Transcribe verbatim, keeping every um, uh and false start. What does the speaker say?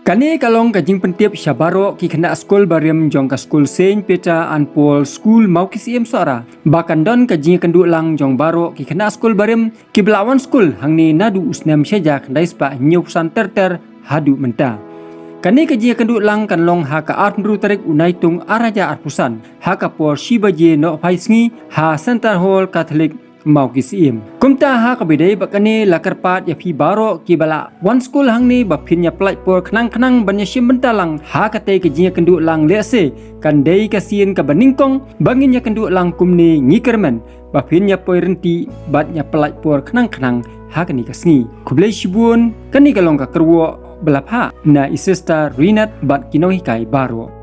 Kane ka long ka jingpyntip sha baroh ki khynnah skul barim jong ka skul Saint Peter and Paul School Mawkisiem Sohra ba kan don ka jingïakynduh lang jong baroh ki khynnah skul barim kiba la wan skul hangne naduh u snem shi hajar khyndai spah hynñiew phew san ter ter haduh mynta. Kane ka jingïakynduh lang kan long ha ka arphew hynriew tarik u Naitung ar hajar arphew san ha ka por shi baje nohphai sngi ha Centre Hall Catholic Mawkisiem. Kumta ha kaba ïadei bad kane la kyrpad ïa phi baroh kiba la wan skul hangne ba phin ïa pynlait por khnang khnang ban ïa shim bynta lang ha katei ka jingïakynduh lang, lehse kan dei ka sien kaba nyngkong ba ngin ïakynduh lang kumne. Ngi kyrmen ba phin ïa poi ryntih bad ïa pynlait por khnang khnang ha kane ka sngi. Khublei shibun. Kane ka long ka kyrwoh ba la phah na i Sister Rinat bad ki nonghikai baroh.